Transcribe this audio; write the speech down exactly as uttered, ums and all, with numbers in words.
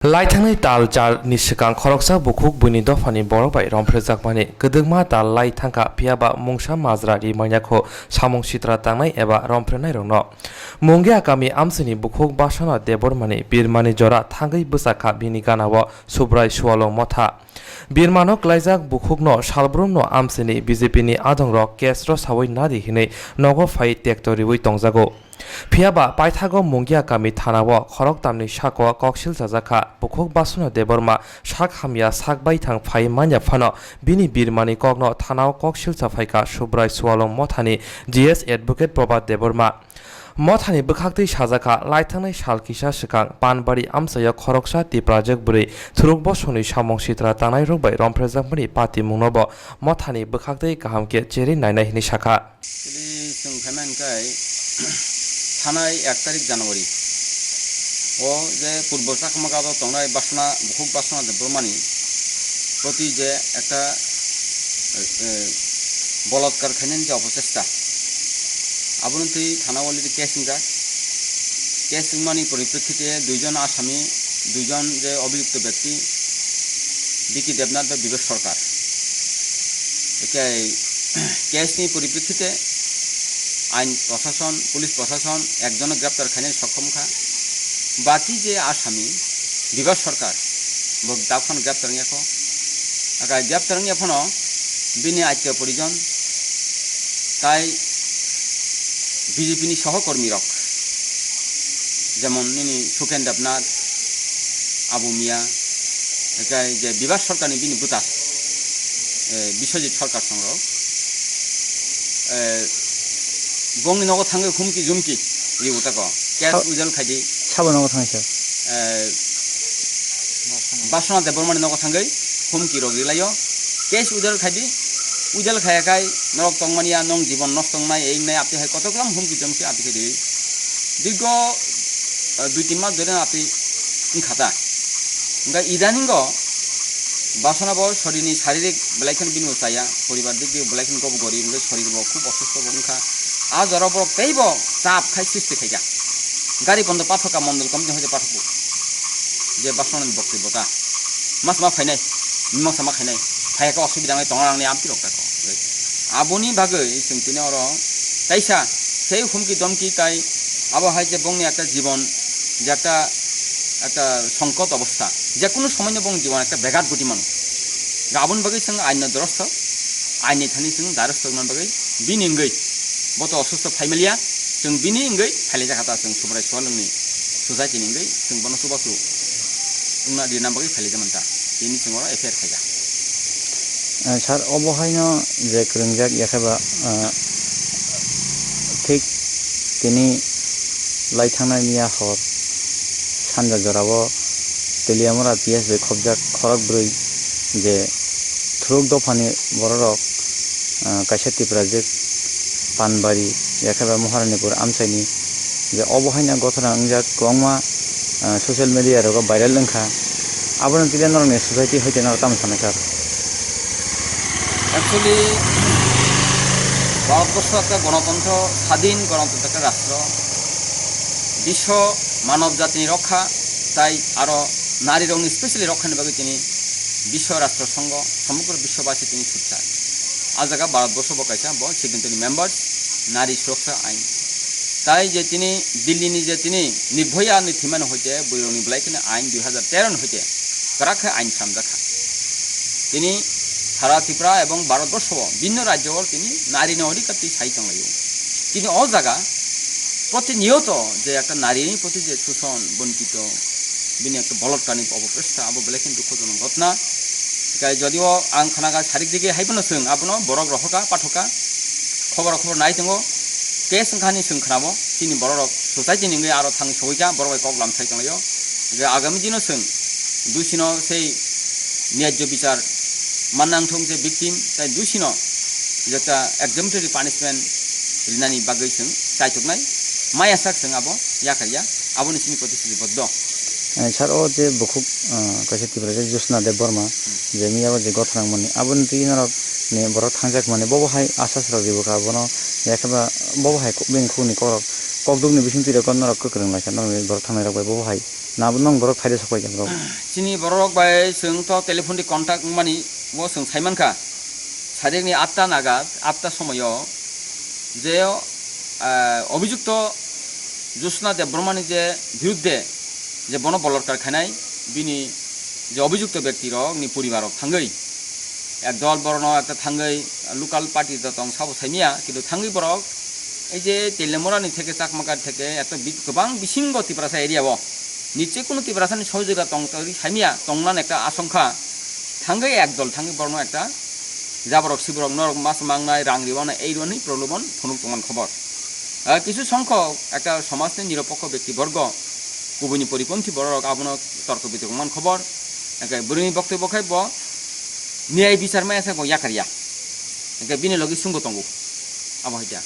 Laithangnai tal char ni swkang khoroksa bukhuk buini dophani borok bai romphrejakmani kwdwkma tal lai thangkha, phiyaba mungsa majra ri manya kho samung sitra tangnai eba romphrenairokno. Mungia kami amchaini bukhuk Basona Debbarmani birmani jora thangwi bwsakha bini ganao Subrai Sualung Motha. Birmano klaijak bukhukno salbrumno amchaini B J P ni adongrok case ro sawi nadi hinwi nogo phai tekto riwi tongjago. Phiyaba paithago Mungia kami thanao khoroktamni sako koksil chajakha bukhuk Basona Debbarma sak hamya sak baithang phai manya phano bini birmani kokno thanao koksil chaphaikha Subrai Sualung Mothani G S advocate Prabhat Debbarma. Mothani bwkhaktwi sajakha, laithangnai sal kisa swkang Panbari amchaio khoroksa Tiprajwk bwrwi thuruk bosongni samung sitra tangnairok bai romphrejakmani patimungnobo Mothani bwkhaktwi kaham khe cherwi nainai hwnwi sakha. Actually, chwng phaimani khe thanai ek tarik January o je purbo Chakma gado tongnai Basona, bukhuk Basona Debbarmani proti je ekta, eh, bolotkar khainani je opochesta, aboni twi thana already case wngjak. Case wngmani poriprekhite duijon asami, duijon je obhijukto byakti, Vicky Debnath bai Bibesh Sarkar. Eke case ni poriprekhite ain prosason, police prosason ekjono greptar khainani sokkho wngkha. Baki je asami Bibesh Sarkar, bo daphano greptar wngya kho. Aka greptar wngya phano bini atyo porijon tai B J P ni sohokormi rok, jemon nini Suken Debnath, Abu Mia, eke je Bibesh Sarkar ni bini bwta, eh, Biswajit Sarkar song rok, eh, bongni nogo thangwi humki jumki riwi tako. Case Sab- withdraw khaidi. Sabo nogo thangwi sir? Eh, Basona Debbarmani nogo thangwi humki rok rilaio. Case withdraw khaidi. Withdraw khaya khai norok tongmani ya, nong jibon nosto wngnai, ei wngnai, apti hai kotoklam humki jomki apti khe riwi. Dirgo, eh, dui tin mas dhore apti wngkha ta. Hwnkhe idaningo Basona bo sorini saririk belai kheno bini bo chaya, poribar dik dik belai kheno bo gorib, hwnkhe sorir bo khub osusto bo wngkha. A jora borok teibo chap khai sristi khaikha. Gari bondo pathoka mondol committee hoite pathokbo. Je Basona ni boktwi bota. Mas ma phainai, mimang sama khainai. Phai khe osubida wngnai tongo rangni amtwi rok tako. Aboni bagwi chwng tini oro kaisa tei humki domki tai abo hai je bongni ekta jibon je ekta, ekta songkot obostha, je kunu somoino bong jibon ekta begat guti mano. Aboni bagwi chwng aino dorostho, aini thani chwng darostho wngna bagwi bini wngwi bo to osusto phaimaliya, chwng bini wngwi phailaijak kha ta, chwng Subrai Sualungni society ni wngwi chwng bono chubachu wngna rina bagwi phailaijak manta, tini chwng oro F I R khaijak. Ah, sir, obo haino je kwrwngjak, yakhe ba, ah, thik tini lai thangnai miya hor sanja jorao Teliamura P S bai khobjak khorok bwrwi je thuruk dophani bororok, ah, kaisa Tiprajwk Panbari, yakhe ba Maharanipur amchaini je obo haino gothona wngjak kwbangma, ah, social media rogo viral wngkha. Abono twiwi norokni society hoite norok tamo sanai kha? Actually, Bharatborsho ekta gonotontro, sadin gonotontro ekta rastro. Biswo manob jatini rokha, tai aro narirokni specially rokhani bagwi tini Biswo Rastro Songho, somogro biswobasi tini sochar. A jaga Bharatborsho bo kaisa bo signatory members, Nari Suroksa Ain. Tai je tini Delhi ni je tini Nirbhaya ni thwimani hoite bwrwirokni belai kheno ain dui hajar tero ni hoite kwrak khe ain swnamjakha. Tini sara Tripura ebong Bharatborsho o bibhinno rajyo o tini nari no odhikar twi sai tonglaio. Tini o jaga protiniyoto je ekta nari ni proti je suson, bonkito, bini ekta bolotkarni obopresta, abo belai kheno dukhojonok ghotna. Hikai jodio ang khwnaga sarik dige hai phano chwng abono borok rohoka, pathoka, khobor khobor nai tongo. Case wngkha hinwi chwng khwnabo, chini borok rok society ni wngwi aro thang sogwi kha, borok bai kok lam sai tonglaio. Hikai agami dino chwng dusino sei niyajyo bichar manna wngthok je victim, tai dusino jekta exemplary punishment rinani bagwi chwng chaituknai, maya sak chwng abo yakarya, aboni simi protistiti boddo. Eh, sir, o je bukhuk, ah, kaisa Tiprajwk Jyotsna Debbarma, je miya o je gothorang mani, aboni twi norok ni borok thangjak mani, bobo hai asas rok ribo kha, bono yakhe ba bobo hai bini khukni kokrok Kokduk ni bising twi rok norok kwkrwng lai kha, norok ni borok thangnai rok bai bo hai. Na bo nong borok phaide sok pai kha bro. Chini borok bai chwng to telephone di contact wngmani bo chwng sai mankha. Sarik ni atta naga, atta somoyo je, ah, obhijukto Jyotsna Debbarma ni je birudde je bono bolorkar khainai, bini je obhijukto bekti rok ni poribar rok thangwi ekdol borokno ekta thangwi local party to tong sabo saimia, kintu thangwi borok ei je Teliamura ni theke Chakma Ghat theke eto bi-, kwbang bisingo Tiprasa area o nichoi kunu Tiprasa ni sohojogita tong tong saimia tongnan ekta asongkha, thangwi ekdol thangwi borokno ekta jaborok siborok norok mas mangnai rang riwanai ei rwani prolobon phunuk tongman khobor. Ah, kisu songkho ekta somajni niropokho bekti borgo kubuini poriponthi borok abono torko bitorkman khobor. Hingke bwrwini boktoi bo khai bo niyai bichar maya sa bo yakar ya. Hingke bini logi sungbo tongo. Abo hai kya?